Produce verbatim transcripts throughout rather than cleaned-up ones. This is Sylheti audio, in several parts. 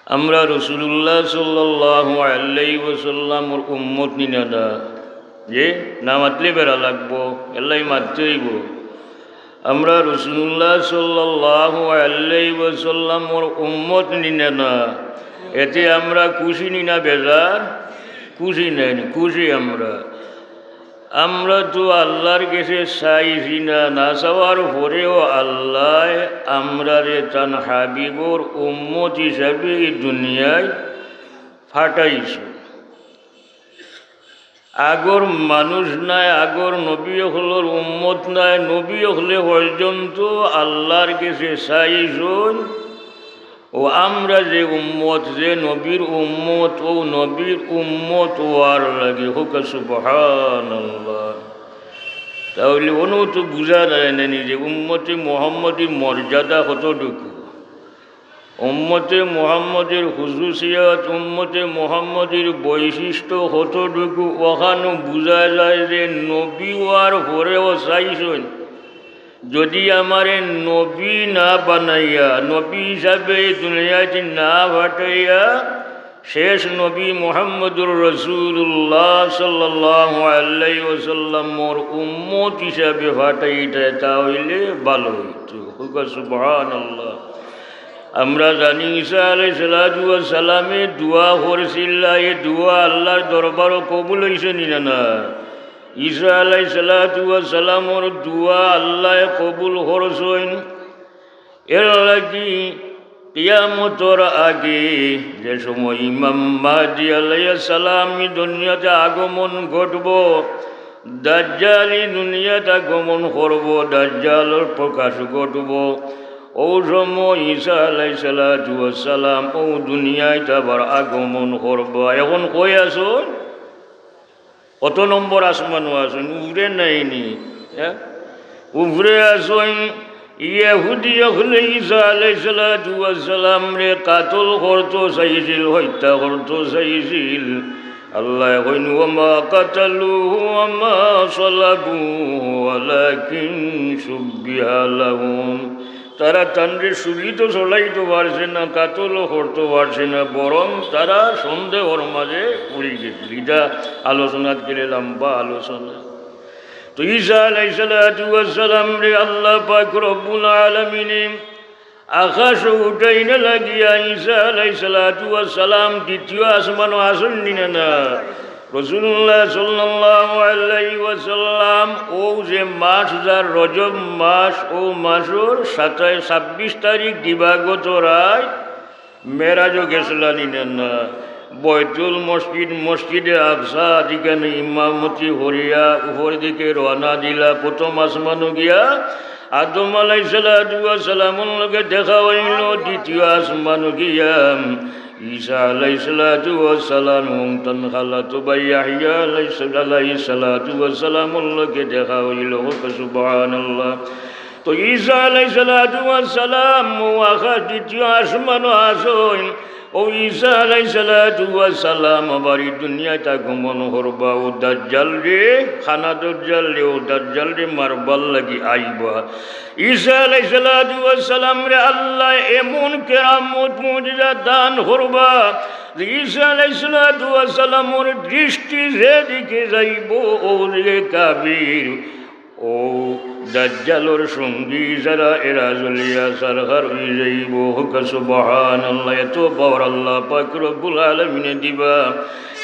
আমরা রাসূলুল্লাহ সাল্লাল্লাহু আলাইহি ওয়াসাল্লামর উম্মত নি না? না, যে না মাতলে বেড়া লাগবো, এল্লাই মাততে অইবো। আমরা রাসূলুল্লাহ সাল্লাল্লাহু আলাইহি ওয়াসাল্লামর উম্মত নি না? এতে আমরা খুশি নি না বেজার? খুশি নায় নি, খুশি আমরা। আমরা তো আল্লাহর গেছে চাইছি না, না চাওয়ার পরেও আল্লায় আমরারে তান হাবিবর উম্মত হিসাবে ই দুনিয়ায় পাঠাইছে। আগর মানুষ নায়, আগর নবী অকলর উম্মত নায়, নবী অকলে পর্যন্ত আল্লাহর গেছে চাইছইন। ও আমরা যে উম্মত, যে নবীর উম্মত, অউ নবীর উম্মত অওয়ার লাগি। কউক্কা সুবহানাল্লাহ। তাইলে অনো তো বুঝা যায় না নি যে উম্মতে মুহাম্মদীর মর্যাদা কতটুকু, উম্মতে মুহাম্মদীর খুসুসিয়াত, উম্মতে মুহাম্মদীর বৈশিষ্ট্য কতটুকু, অখানো বুঝা যায় যে নবী অওয়ার পরেও চাইছইন যদি আমারে নবী না বানাইয়া, নবী হিসাবে ই দুনিয়াত না পাঠাইয়া, শেষ নবী মুহাম্মদুর রাসূলুল্লাহ সাল্লাল্লাহু আলাইহি ওয়াসাল্লামর উম্মত হিসাবে পাঠাইতা, তা অইলে ভালা অইতো। কউক্কা সুবহানাল্লাহ। আমরা জানি ঈসা আলাইহিস সালাতু ওয়াস সালামে দোয়া করছিলা, ই দোয়া আল্লাহর দরবারো কবুল অইছে নি না? না। ঈসা আলাইহিস সালাতু ওয়াস সালামর দোয়া আল্লায় কবুল করছইন। এর লাগি কিয়ামতর আগে যে সময় ইমাম মাহদী আলাইহিস সালাম ই দুনিয়াত আগমন ঘটবো, দাজ্জাল ই দুনিয়াত আগমন করবো, দাজ্জালর প্রকাশ ঘটবো, অউ সময় ঈসা আলাইহিস সালাতু ওয়াস সালাম অউ দুনিয়াত আবার আগমন করবা। এখন কই আছইন? কত নম্বর আসমানো আছইন? উপরে নায় নি? হ্যাঁ? উপরে আছইন। ইহুদি অকলে ঈসা আলাইহিস সালাতু ওয়াস সালামরে কাতল করতো চাইছিল, হত্যা করতো চাইছিল। আল্লায় কইন, "ওয়া মা কাতালুহু ওয়া মা সালাবুহু ওয়ালাকিন শুব্বিহা লাহুম।" তারা তানরে ছুরি তো চড়াইতো পারছে না, কাতলও করতো পারছে না, বরং তারা সন্দেহর মাঝে পড়ি গেছিল। ইটা আলোচনাত গেলে লম্বা আলোচনা। তো ঈসা আলাইহিস সালাতু ওয়াস সালামরে আল্লাহ পাক রব্বুল আলামিনে আকাশো উঠাইনা লাগিয়া ঈসা আলাইহিস সালাতু ওয়াস সালাম দ্বিতীয় আসমানো আছইন নি না? না। রাসূলুল্লাহ সাল্লাল্লাহু আলাইহি ওয়াসাল্লাম অউ যে মাস যার রজব মাস, অউ মাসর সাতাইশ, ছাব্বিশ তারিখ দিবাগত রাইত মেরাজো গেছলা নি না? না। বাইতুল মসজিদ, মসজিদে আকসা, যেখানে ইমামতি করিয়া উপর দিকে রওয়ানা দিলা, প্রথম আসমানো গিয়া আদম আলাইহিস সালাতু ওয়াস সালামর লগে দেখা অইলো, দ্বিতীয় আসমানো গিয়া ঈসা আলাইহিস সালাতু ওয়াস সালাম এবং তান খালাতো ভাই ইয়াহইয়া আলাইহিস সালাতু ওয়াস সালামর লগে দেখা অইলো। কউক্কা সুবহানাল্লাহ। তো ঈসা আলাইহিস সালাতু ওয়াস সালাম অউ আকাশ দ্বিতীয় আসমানো আছইন, অউ ঈসা আলাইহিস সালাতু ওয়াস সালাম আবার ই দুনিয়াত আগমন করবা, অউ দাজ্জালরে, কানা দাজ্জালরে, অউ দাজ্জালরে মারবার লাগি আইবা। ঈসা আলাইহিস সালাতু ওয়াস সালামরে আল্লায় এমন কেরামত মুজিজা দান করবা যে ঈসা আলাইহিস সালাতু ওয়াস সালামর দৃষ্টি যেদিকে যাইবো, অউ দিকে কাফির, অউ দাজ্জালর সঙ্গী যারা, এরা জ্বলিয়া ছারখার অইযাইবো। কউক্কা সুবহানাল্লাহ। এত power আল্লাহ পাক রব্বুল আলামিনে দিবা।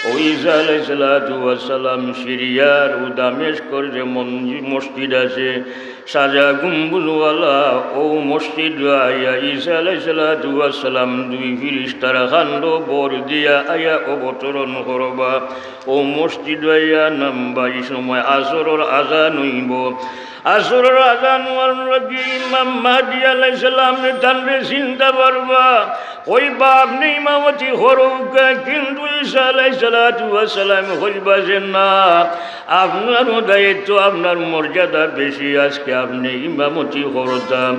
অউ ঈসা আলাইহিস সালাতু ওয়াস সালাম সিরিয়ার অউ দামেস্কর যে মন-, মসজিদ আছে, সাজা গম্বুজওয়ালা, অউ মসজিদো আইয়া ঈসা আলাইহিস সালাতু ওয়াস সালাম দুই ফিরিস্তার কান্ধো ভর দিয়া আইয়া অবতরণ করবা। অউ মসজিদো আইয়া নামবা, ই সময় আসরর আজান অইবো। আসরর আজান অওয়ার লগে ইমাম মাহদী আলাইহিস সালামে তানরে চিনতা পারবা। কইবা, "আপনে ইমামতি করউক্কা।" কিন্তু ঈসা আলাইহিস সালাতু ওয়াস সালামে কইবা যে, "না, আপনারও দায়িত্ব, আপনার মর্যাদা বেশি, আজকে আপনে ইমামতি করতা।"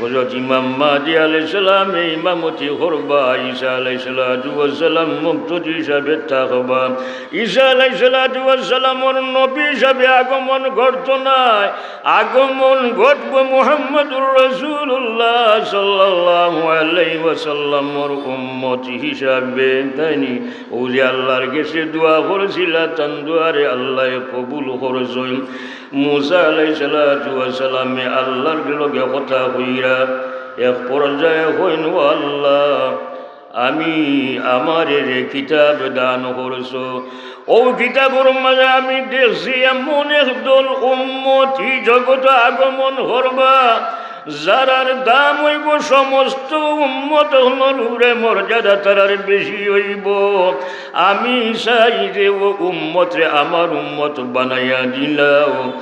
হযরত ইমাম মাহদি আলাইহিস সালামে ইমামতি করবা, ঈসা আলাইহিস সালাতু ওয়াস সালাম মুক্তাদি হিসাবে থাকবা। ঈসা আলাইহিস সালাতু ওয়াস সালামর নবী হিসাবে আগমন ঘটতো নায়, আগমন ঘটবো মুহাম্মদুর রাসূলুল্লাহ সাল্লাল্লাহু আলাইহি ওয়াসাল্লামর উম্মত হিসাবে। তাইনি অউ যে আল্লাহর গেছে দোয়া করছিলা, তান দোয়ারে আল্লায় কবুল করছইন। মুসা আলাইহিস সালাতু ওয়াস সালামে আল্লাহর লগে কথা কইরা এক পর্যায়ে কইন, "ও আল্লাহ, আমি, আমারে যে কিতাব দান করছো, অউ কিতাবর মাঝে আমি দেখছি এমন একদল উম্মত ই জগতো আগমন করবা, যারার দাম অইবো সমস্ত উম্মত অকলর উপরে, মর্যাদা তারার বেশি অইবো। আমি চাই যে অউ উম্মতরে আমার উম্মত বানাইয়া দিলাও।"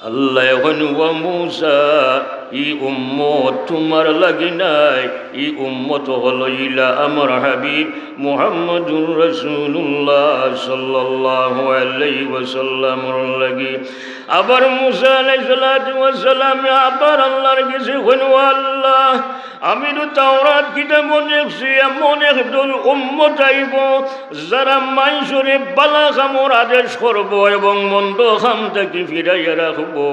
আল্লায় কইন, "ও মুসা, ই উম্মত তুমার লাগি নায়, ই উম্মত অইলা আমার হাবিব মুহাম্মদুর রাসূলুল্লাহ সাল্লাল্লাহু আলাইহি ওয়াসাল্লামর লাগি।" আবার মুসা আলাইহিস সালাতু ওয়াস সালামে আবার আল্লাহর গেছে কইন, "ও আল্লাহ, আমি তো তাওরাত কিতাবো দেখছি এমন একদল উম্মত আইবো, যারা মানষরে ভালা কামর আদেশ করবো এবং মন্দ কাম থাকি ফিরাইয়া রাখবো।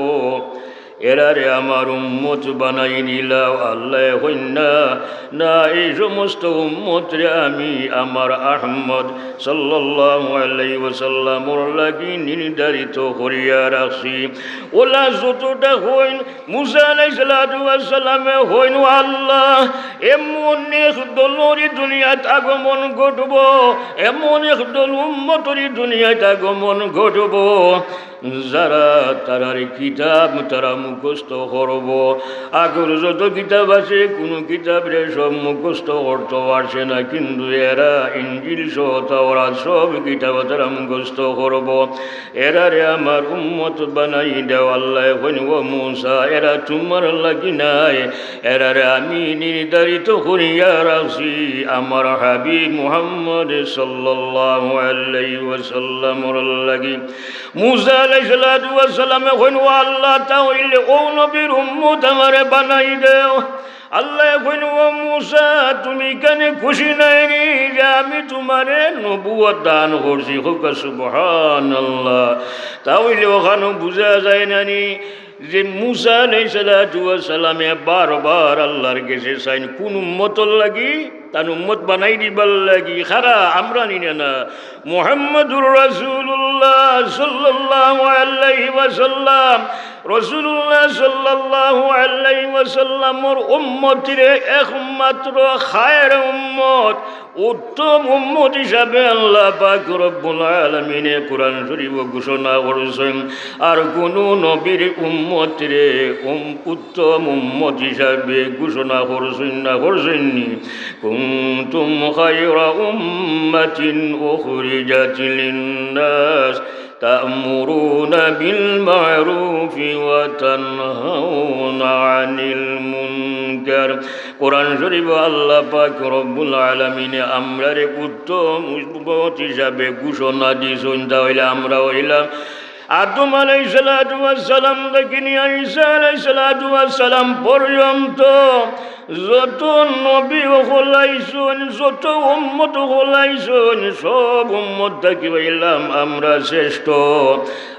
এরারে আমার উম্মত বানাই দিলাও।" আল্লায় কইন, "না, না, এই সমস্ত উম্মতরে আমি আমার আহমদ সাল্লাল্লাহু আলাইহি ওয়াসাল্লামর লাগি নির্ধারিত করিয়া রাখছি।" অলা যতটা কইন, মুসা আলাইহিস সালাতু ওয়াস সালামে কইন, "ও আল্লাহ, এমন এক দলর ই দুনিয়াত আগমন ঘটবো, এমন এক দল উম্মতর ই দুনিয়াত আগমন ঘটবো, যারা তারার কিতাব তারা মুখস্থ করবো। আগর যত কিতাব আছে, কুনু কিতাবরে সব মুখস্থ করতো পারছে না, কিন্তু এরা ইঞ্জিল সহ তাওরাত সব কিতাব তারা মুখস্থ করবো। এরারে আমার উম্মত বানাই দেও।" আল্লায় কইন, "ও মুসা, এরা তুমার লাগি নায়, এরারে আমি নির্ধারিত করিয়া রাখছি আমার হাবিব মুহাম্মদ সাল্লাল্লাহু আলাইহি ওয়াসাল্লামর লাগি।" মুসা আলাইহিস সালাতু ওয়াস সালামে কইন, "ও আল্লাহ, তা অইলে অউ নবীর উম্মত আমারে বানাই দেও।" আল্লায় কইন, "ও মুসা, তুমি কেনে খুশি নায় নি যে আমি তুমারে নবুয়ত দান করছি?" কউক্কা সুবহানাল্লাহ। তা অইলে অখানো বুঝা যায় না নি যে মুসা আলাইহিস সালাতু ওয়াস সালামে বারবার আল্লাহর গেছে চাইন কুন উম্মতর লাগি? তান উম্মত বানাই দিবার লাগি। কারা? আমরা নি না? মুহাম্মাদুর রাসূলুল্লাহ সাল্লাল্লাহু আলাইহি ওয়াসাল্লাম। রাসূলুল্লাহ সাল্লাল্লাহু আলাইহি ওয়াসাল্লামর উম্মতরে একমাত্র খায়ের উম্মত, উত্তম উম্মত হিসাবে আল্লাহ পাক রব্বুল আলামিনে কোরআন শরীফো ঘোষণা করছইন। আর কুনু নবীর উম্মতরে উম-, উত্তম উম্মত হিসাবে ঘোষণা করছইন না, করছইন নি? كنتم خير أمة أخرجت للناس تأمرون بالمعروف وتنهون عن المنكر। কোরআন শরীফো আল্লাহ পাক রব্বুল আলামিনে আমরারে উত্তম উম্মত হিসাবে ঘোষণা দিছইন, তা অইলে আমরা অইলাম আদম আলাইহিস সালাতু ওয়াস সালাম থাকি নিয়া ঈসা আলাইহিস সালাতু ওয়াস সালাম পর্যন্ত যত নবী অকল আইছইন, যত উম্মত অকল আইছইন, সব উম্মত থাকি অইলাম আমরা শ্রেষ্ঠ।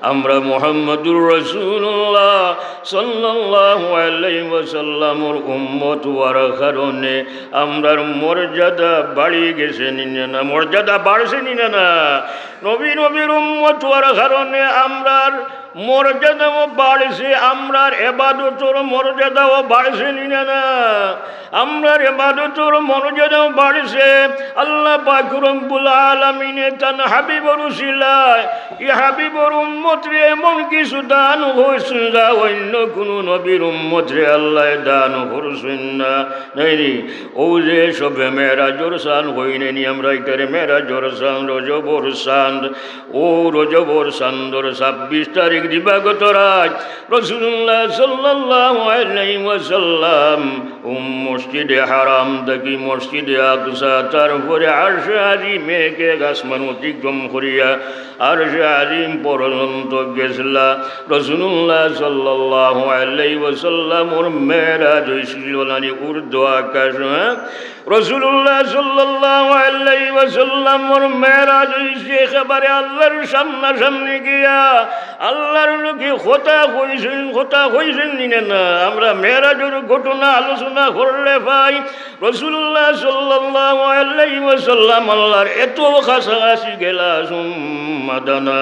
আমরা মুহাম্মাদুর রাসূলুল্লাহ সাল্লাল্লাহু আলাইহি ওয়াসাল্লামর উম্মত অওয়ার কারণে আমরার মর্যাদা বাড়ি গেছে নি না? মর্যাদা বাড়ছে নি না? নবী নবীর উম্মত অওয়ার কারণে আমরার মর্যাদাও বাড়ছে, আমরার ইবাদতর মর্যাদাও বাড়ছে নি না? আমরার ইবাদতর মর্যাদাও বাড়ছে। আল্লাহ পাক রব্বুল আলামিনে তান হাবিবর উসিলায় ই হাবিবর উম্মতরে এমন কিছু দান করছইন যা অইন্য কুনু নবীর উম্মতরে আল্লায় দান করছইন না। নায় নি? অউ যে শবে মেরাজর চান কইন নি আমরা, ইটারে মেরাজর চান, রজবর চান, অউ রজবর চান্দর ছাব্বিশ তারিখ দিবাগত রাইত রাসূলুল্লাহ সাল্লাল্লাহু আলাইহি ওয়াসাল্লাম ও মসজিদে হারাম থাকি মসজিদে আকসা, তারপরে আরশে আজিম, এক এক আসমান অতিক্রম করিয়া আরশে আজিম পর্যন্ত গেছলা। রাসূলুল্লাহ সাল্লাল্লাহু আলাইহি ওয়াসাল্লামর মেরাজ অইছিল নানি ঊর্ধ্ব আকাশ, হ্যাঁ? রাসূলুল্লাহ সাল্লাল্লাহু আলাইহি ওয়াসাল্লামর মেরাজ অইছে একেবারে আল্লাহর সামনাসামনি গিয়া। আল্লাহর লগে কথা কইছইন, কথা কইছইন নি না? আমরা মেরাজর ঘটনা আলোচনা করলে পাই, রাসূলুল্লাহ সাল্লাল্লাহু আলাইহি ওয়াসাল্লাম আল্লাহর এত কাছাকাছি গেলা, সুম্মা দানা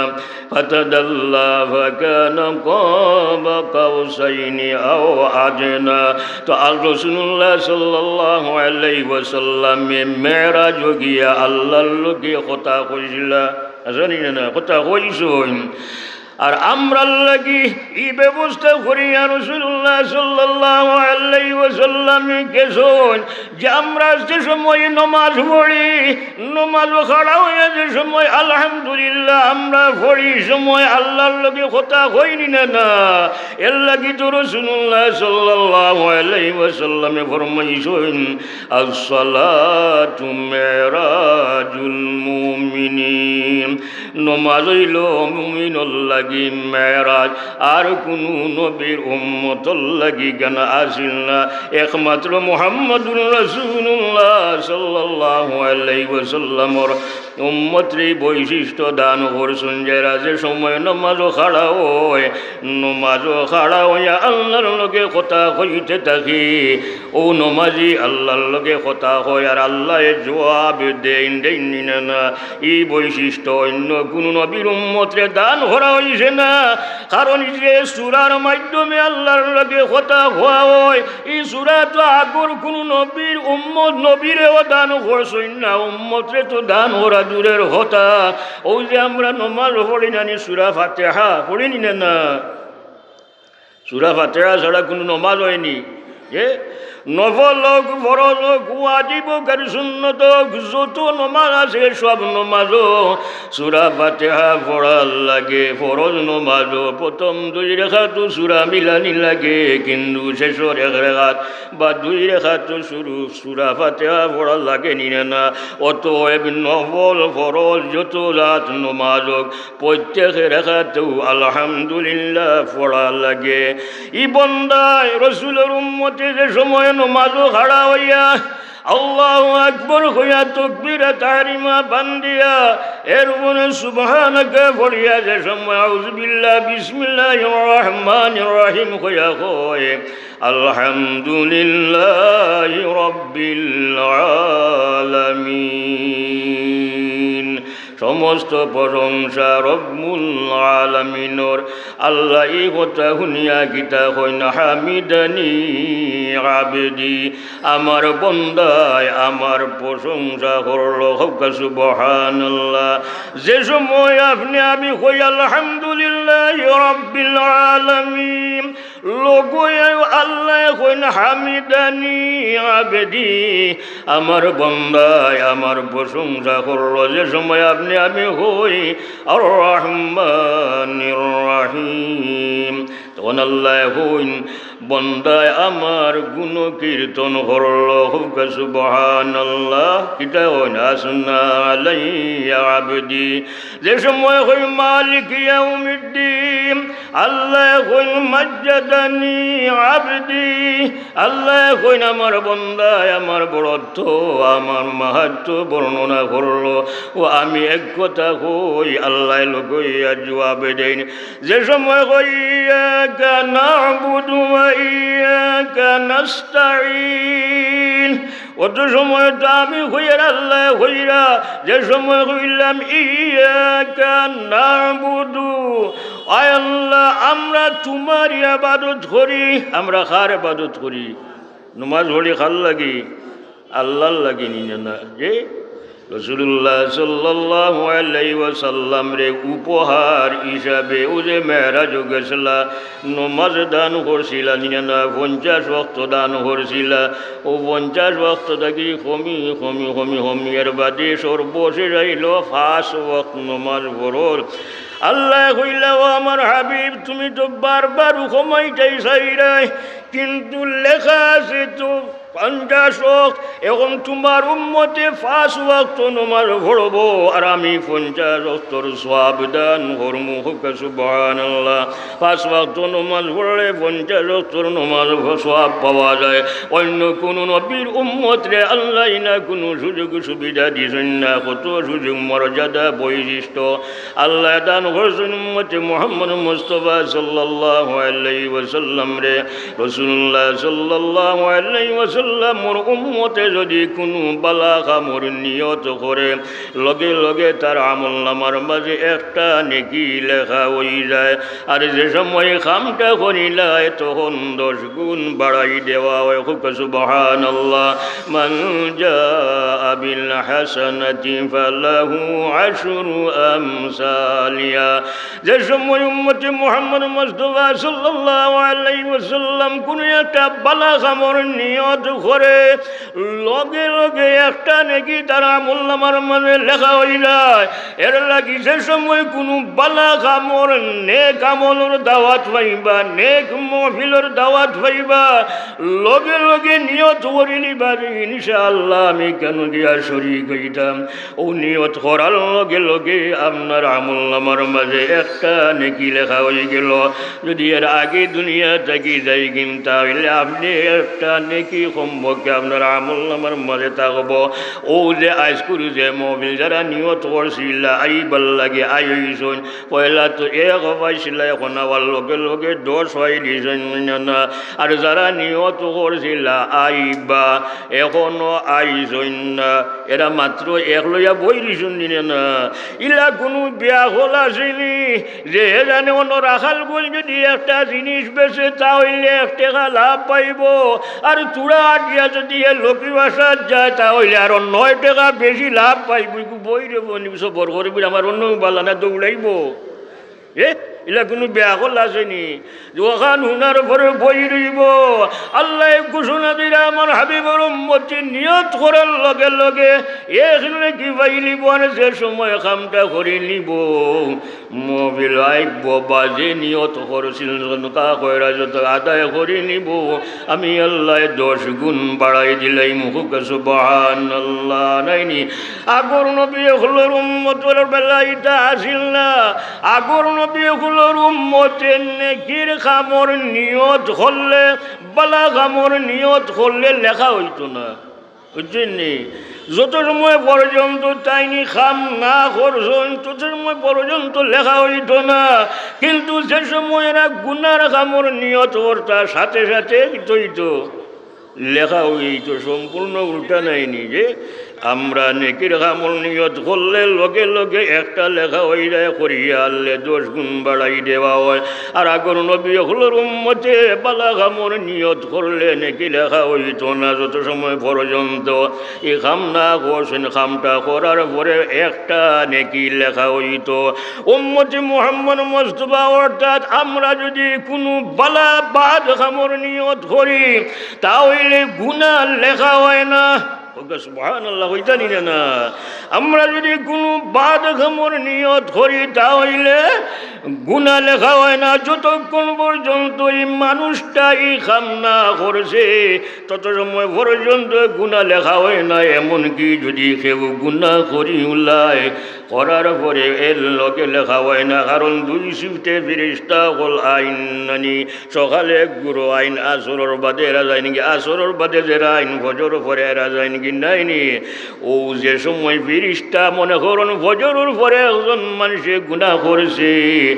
ফাতাদাল্লা ফাকানা কাবা কাউসাইনি আও আদনা। তো আল রাসূলুল্লাহ সাল্লাল্লাহু আলাইহি ওয়াসাল্লামে মেরাজো গিয়া আল্লাহর লগে কথা কইছিলা, আছে নি না? কথা কইছইন। আর আমরার লাগি ই ব্যবস্থা করিয়া রাসূলুল্লাহ সাল্লাল্লাহু আলাইহি ওয়াসাল্লামে গেছইন যে আমরা যে সময় নমাজ পড়ি, নমাজো খাড়া অইয়া যে সময় আলহামদুলিল্লাহ আমরা পড়ি, ই সময় আল্লাহর লগে কথা কই নি না? না, এর লাগি তো রাসূলুল্লাহ সাল্লাল্লাহু আলাইহি ওয়াসাল্লামে ফরমাইছইন, "আস-সালাতু মিরাজুল মুমিনিন।" নমাজ অইলো মুমিনর লাগি মেরাজ, আর কুনু নবীর উম্মতর লাগি ইখান আছিল না। একমাত্র মুহাম্মাদুর রাসূলুল্লাহ সাল্লাল্লাহু আলাইহি ওয়াসাল্লামর উম্মতরে ই বৈশিষ্ট্য দান করছইন, যেরা যে সময় নমাজো খাড়া অয়, নমাজো খাড়া অইয়া আল্লাহর লগে কথা কইতে থাকি, অউ নমাজি আল্লাহর লগে কথা কয় আর আল্লায় জুয়াব দেইন, দেইন নি না? না, ই বৈশিষ্ট্য অইন্য কুনু নবীর উম্মতরে দান করা অইছে না। কারণ ই যে সূরার মাধ্যমে আল্লাহর লগে কথা কওয়া অয়, ই সূরা তো আগর কুনু নবীর উম্মত, নবীরেও দান করছইন না, উম্মতরে তো দান করা দূরের কথা। অউ যে আমরা নমাজ পড়ি নানি সূরা ফাতিহা, পড়ি নি না? না, সূরা ফাতিহা ছাড়া কুনু নমাজ অয়নি। যে নফল অউক, ফরজ অউক, ওয়াজিব অউক আর সুন্নত অউক, যত নমাজ আছে সব নমাজো সূরা ফাতিহা পড়া লাগে। ফরজ নমাজো প্রথম দুই রেকাতো সূরা মিলানি লাগে, কিন্তু শেষর এক রেকাত বা দুই রেকাতো শুরু সূরা ফাতিহা পড়া লাগে নি না? না, অতএব নফল ফরজ যত রাত নমাজ অউক, প্রত্যেক রেকাতেউ আলহামদুলিল্লাহ পড়া লাগে। ই বন্দায় রসুলর উম্মতে যে সময় নমাজো খাড়া অইয়া আল্লাহু আকবার কইয়া তকবিরে তাহরিমা বান্দিয়া, এর উপরে সুবহানাকা পড়িয়া যে সময় আউযুবিল্লাহ, বিসমিল্লাহির রহমানির রহিম কইয়া কয়, আলহামদুলিল্লাহি রাব্বিল আলামিন। সমস্ত প্রশংসা রব্বুল আলামিনর। আল্লাহ ই কথা হুনিয়া কিতা কইন, হামিদানি আবদি, আমার বন্দায় আমার প্রশংসা করলো। কউক্কা সুবহানাল্লাহ। যে সময় আপনে আমি কই আলহামদুলিল্লাহি রাব্বিল আলামিন, লগে আল্লায় কইন, হামিদানি আবদি, আমার বন্দায় আমার প্রশংসা করলো। যে সময় আপনে আমি কই আর রহমানির রহিম, তখন আল্লায় কইন, বন্দায় আমার গুণকীর্তন করলো। কউক্কা সুবহানাল্লাহ। কিতা কইন, আসনা আলাইয়া আবদি। যে সময় কই মালিকি ইয়াউমিদ্দিন, আল্লায় কইন, মাজ্জাদানি আবদি, আল্লায় কইন, আমার বন্দায় আমার বড়ত্ব, আমার মাহাত্ম্য বর্ণনা করলো। ও আমি এক কথা কই, আল্লায় লগে আইয়া জুয়াব দেইন। যে সময় কই, ইয়াকা না'বুদু ওয়া ইয়াকা নাস্তাইন, অত সময় তো আমি কইয়ার আল্লায় কইরা, যে সময় কইলাম, ইয়াকা না'বুদু, আয় আল্লাহ, আমরা তুমার ইবাদত করি। আমরা কার ইবাদত করি? নমাজ পড়ি কার লাগি? আল্লাহর লাগি নি না? না, যে রাসূলুল্লাহ সাল্লাল্লাহু আলাইহি ওয়াসাল্লামরে উপহার হিসাবে অউ যে মেরাজো গেছলা, নমাজ দান করছিলা নি না? পঞ্চাশ ওয়াক্ত দান করছিলা। অউ পঞ্চাশ ওয়াক্ত থাকি কমি, কমি, কমি, কমি, এর বাদে সর্বশেষ আইলো পাঁচ ওয়াক্ত নমাজ ফরজ। আল্লায় কইলা, "ও আমার হাবিব, তুমি তো বারবার কমাইতায় চাইরায়, কিন্তু লেখা আছে তো পঞ্চাশ ওয়াক্ত, এখন তুমার উম্মতে পাঁচ ওয়াক্ত নমাজ পড়বো, আর আমি পঞ্চাশ ওয়াক্তর সওয়াব দান করমু।" কউক্কা সুবহানাল্লাহ। পাঁচ ওয়াক্ত নমাজ পড়লে পঞ্চাশ ওয়াক্তর নমাজ সওয়াব পাওয়া যায়। অইন্য কুনু নবীর উম্মতরে আল্লায় ইলা কুনু সুযোগ সুবিধা দিছইন না, কত সুযোগ মর্যাদা বৈশিষ্ট্য আল্লায় দান করছইন উম্মতে মুহাম্মদ মুস্তাফা সাল্লাল্লাহু আলাইহি ওয়াসাল্লামরে। রাসূলুল্লাহ সাল্লাল্লাহু আলাইহি ওয়াসাল্লামর উম্মতে যদি কুনু বালা কামর নিয়ত করে, লগে লগে তার আমলনামার মাঝে একটা নেকি লেখা অইযায়। আর যে সময় কামটা করিলায়, তখন দশ গুণ বাড়াই দেওয়া অয়। কউক্কা সুবহানাল্লাহ। মান জাআ বিল হাসানাতি ফালাহু আশরু আমসালিহা। যে সময় উম্মতে মুহাম্মদ মুস্তাফা সাল্লাল্লাহু আলাইহি ওয়াসাল্লাম কুনু একটা বালা কামর নিয়ত করে, লগে লগে একটা নেকি তার আমলনামার মাঝে লেখা অইযায়। এরলাগি যে সময় কুনু বালা কামর, নেক আমলর দাওয়াত পাইবা, নেক মাহফিলর দাওয়াত পাইবা, লগে লগে নিয়ত করিলিবা যে, "ইনশাআল্লাহ, আমি কেনে গিয়া শরিক অইতাম।" অউ নিয়ত করার লগে লগে আপনার আমলনামার মাঝে একটা নেকি লেখা অইগেলো। যদি এর আগে দুনিয়া থাকি যাইগিন, তা অইলে আপনে একটা নেকি কমপক্ষে আপনার আমলনামার মাঝে থাকবো। অউ যে আইজকুর যে মাহফিল, যারা নিয়ত করছিলা আইবার লাগি, আইছইন, পয়লা তো এক পাইছিলা, এখন আবার লগে লগে দশ পাইলিছইন না? আর যারা নিয়ত করছিলা আইবা, এখনো আইছইন না, এরা মাত্র এক লইয়া বই রইছইন নি না? ইলা কুনু বেআক্কল আছেনি যে হে জানে অনো রাখাল গুল যদি একটা জিনিস বেচে, তা অইলে এক টেকা লাভ পাইবো, আর তুরা আটিয়া যদি হে লক্ষ্মী বাজার যায়, তা অইলে আরো নয় টেকা বেশি লাভ পাইবো। ইগু বই রইবো নি, সবর করবি, আমার অনো বালা না দৌড়াইবো। এ, ইলা কুনু বেআক্কল আছেনি? অখান হুনার পরে বই রইবো। আল্লায় ঘোষণা দিরা, আমার হাবিবর উম্মতে নিয়ত করার লগে লগে এক নেকি পাইলিবো, আর যে সময় কামটা করিলিবো, মাহফিল আইবো, বাজে নিয়ত করছিল, তা কইরা যত আদায় করিলিবো, আমি আল্লায় দশ গুণ বাড়াই দিলাইমু। কউক্কা সুবহানাল্লাহ। নাইনি? আগর নবী অকলর উম্মতর বেলা ইতা আছিল না। আগর নবী অকলর উম্মতে নেকির কামর নিয়ত করলে, বালা কামর নিয়ত করলে লেখা অইতো না, বুঝছইন নি? যত সময় পর্যন্ত তাইন ই কাম না করছইন, তত সময় পর্যন্ত লেখা অইতো না। কিন্তু যে সময় এরা গুনার কামর নিয়ত করতা, সাথে সাথে কিতা অইতো? লেখা অইতো। সম্পূর্ণ উল্টা নায়নি? যে আমরা নেকির কামর নিয়ত করলে লগে লগে একটা লেখা অইযায়, করিয়া আনলে দশ গুণ বাড়াই দেওয়া অয়। আর আগর নবী অকলর উম্মতে বালা কামর নিয়ত করলে নেকি লেখা অইতো না, যত সময় পর্যন্ত ই কাম না করছইন, কামটা করার পরে একটা নেকি লেখা অইতো। উম্মতে মুহাম্মদ মুস্তাফা, অর্থাৎ আমরা যদি কুনু বালা বাদ কামর নিয়ত করি, তা অইলে গুনা লেখা অয় না। কউক্কা সুবহানাল্লাহ, কইতা নি না? আমরা যদি কুনু বাদ কামর নিয়ত করি, তা অইলে গুনা লেখা অয় না। যতক্ষণ পর্যন্ত ই মানুষটা ই কাম না করছে, তত সময় পর্যন্ত গুনা লেখা অয় না। এমনকি যদি কেউ গুনা করিলায়, করার পরে এর লগে লেখা অয় না, কারণ দুই শিফটে ফিরিস্তা অকল আইন নানি, সকালে এক গুরু আইন, আসরর বাদে এরা যাইনগি, আসরর বাদে যেরা আইন, ফজরর পরে এরা যাইনগি, নায়নি? অউ যে সময় ফিরিস্তা, মনে করইন ফজরর পরে একজন মানষে গুনা করছে,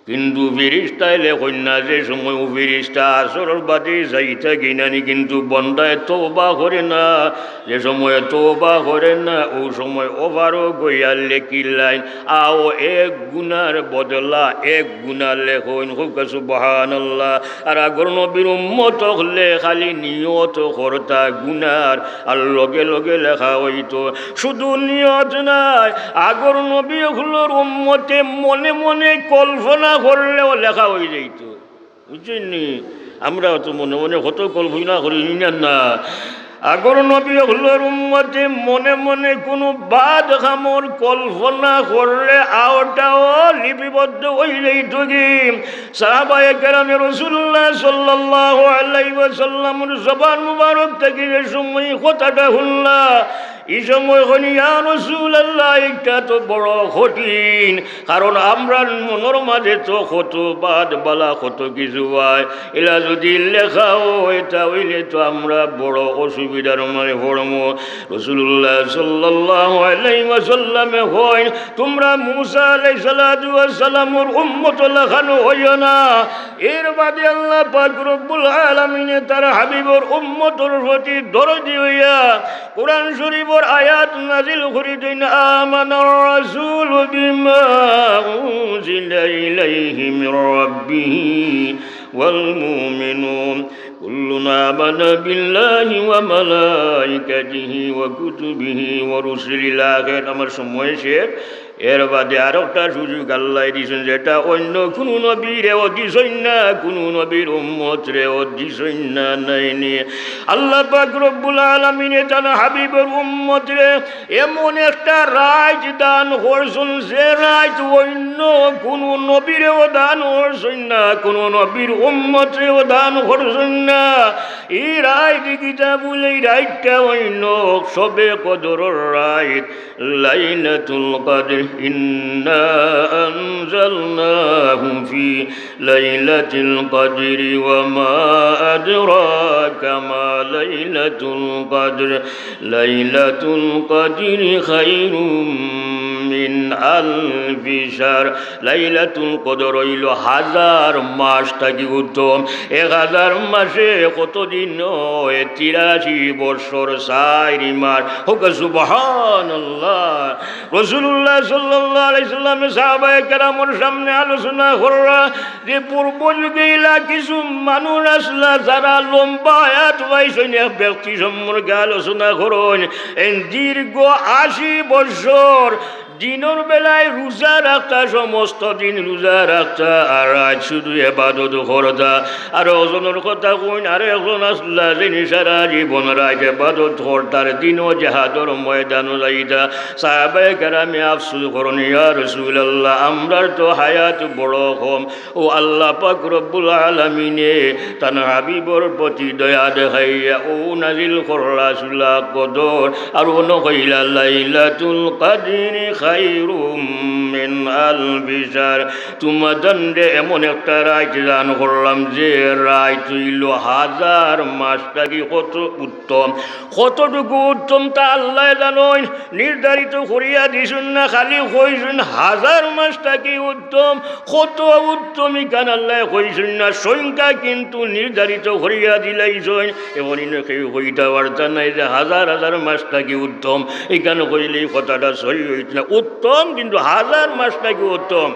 কিন্তু ফিরিস্তায় লেখইন না যে সময় অউ ফিরিস্তা আসরর বাদে যাইতা গিনানি, কিন্তু বন্দায় তওবা করে না। যে সময় তওবা করে না, অউ সময় অউ পারো গিয়া লেখিলাইন, আও এক গুনার বদলা এক গুনা লেখইন। কউক্কা সুবহানাল্লাহ। আর আগর নবীর উম্মত অকলে খালি নিয়ত করতা গুনার, আর লগে লগে লেখা অইতো। শুধু নিয়ত নায়, আগর নবী অকলর উম্মতে মনে মনে কল্পনা করলেও লেখা অইযাইতো। বুঝছইন নি? আমরা তো মনে মনে কত কল্পনা করি, নি না? আগর নবী অকলর উম্মতে মনে মনে কুনু বাদ কামর কল্পনা করলে অউটাও লিপিবদ্ধ অইযাইতোগি। সাহাবায়ে কেরামে রাসূলুল্লাহ সাল্লাল্লাহু আলাইহি ওয়াসাল্লামর জবান মুবারক থাকি যে সময় কথাটা হুনলা, ই সময় কইন, "ইয়া রাসূলুল্লাহ, ইটা তো বড় কঠিন, কারণ আমরার মনর মাঝে তো কত বাদ বালা কত কিছু অয়, ইলা যুদি লেখা অয়, তা অইলে তো আমরা বড় অসুবিধার মাঝে পড়মু।" রাসূলুল্লাহ সাল্লাল্লাহু আলাইহি ওয়াসাল্লামে কইন, "তুমরা মুসা আলাইহিস সালাতু ওয়াস সালামর উম্মত লাখান অইও না।" এর বাদে আল্লাহ পাক রব্বুল আলামিনে তার হাবিবর উম্মতর প্রতি দরদি অইয়া কোরআন শরীফর আয়াত নাজিল করি দেইন, "আমানার রাসূলু বিমা উনজিলা ইলাইহি মির রাব্বিহি ওয়াল মুমিনুন কুল্লুন আমানা বিল্লাহি ওয়া মালাইকাতিহি ওয়া কুতুবিহি ওয়া রুসুলিহি ইলা আখির।" আমার সময় শেষ। এর বাদে আরোকটা সুযোগ আল্লায় দিছইন, যেটা অইন্য কুনু নবীরেও দিছইন না, কুনু নবীর উম্মতরেও দিছইন না, নায়নি। আল্লাহ পাক রব্বুল আলামিনে তান হাবিবর উম্মতরে এমন একটা রাইত দান করছইন, যে রাইত অইন্য কুনু নবীরেও দান করছইন না, কুনু নবীর উম্মতরেও দান করছইন না। ই রাইত কিতা বুলে, ই রাইতটা অইন্য শবে কদরর রাইত। লাইলাতুল কদর, ইন্না আনজালনাহু ফি লাইলাতুল কদরি ওয়া মা আদরাকা মা লাইলাতুল কদর। লাইলাতুল কদরি খায়রুম মিন আলফি শাহর। লাইলাতুল কদর অইলো হাজার মাস থাকি উত্তম। এক হাজার মাসে কত দিন অয়? তিরাশি বছর, চাইর মাস। কউক্কা সুবহানাল্লাহ। রাসূলুল্লাহ সাল্লাল্লাহু আলাইহি ওয়াসাল্লামে সাহাবায়ে কেরামর সামনে আলোচনা কররা যে পূর্ব যুগে ইলা কিছু মানুষ আছলা, যারা লম্বা হায়াত পাইছইন। এক ব্যক্তি সম্পর্কে আলোচনা করইন, এন দীর্ঘ আশি বছর দিনর বেলায় রোজা রাখতা, সমস্ত দিন রোজা রাখতা, আর রাইত শুধু ইবাদত করতা। আর একজনর কথা কইন, আর একজন আছলা, যিনি সারা জীবন রাইত ইবাদত করতা, আর দিনও জিহাদর ময়দানো যাইতা। সাহাবায়ে কেরামে আফসোস করইন, "ইয়া রাসূলুল্লাহ, আমরার তো হায়াত বড় কম।" অউ আল্লাহ পাক রব্বুল আলামিনে তান হাবিবর প্রতি দয়া দেখাইয়া অউ নাজিল করলা সূরা কদর, আর অনো কইলা, "লাইলাতুল কদরি খায়রুম মিন আলফি শাহর।" তুমাতানরে এমন একটা রাইত দান করলাম, যে রাইত অইলো হাজার মাস থাকি কত উত্তম। কতটুকু উত্তম তা আল্লায় জানইন, নির্ধারিত করিয়া দিছইন না, খালি কইছইন হাজার মাস থাকি উত্তম। কত উত্তম ইখান আল্লায় কইছইন না, সংখ্যা কিন্তু নির্ধারিত করিয়া দিলাইছইন। এখন ইনো কেউ কইতা পারতা নায় যে হাজার হাজার মাস থাকি উত্তম, ইখান কইলে ই কথাটা সহি অইতো না। উত্তম কিন্তু হাজার মাস থাকি উত্তম।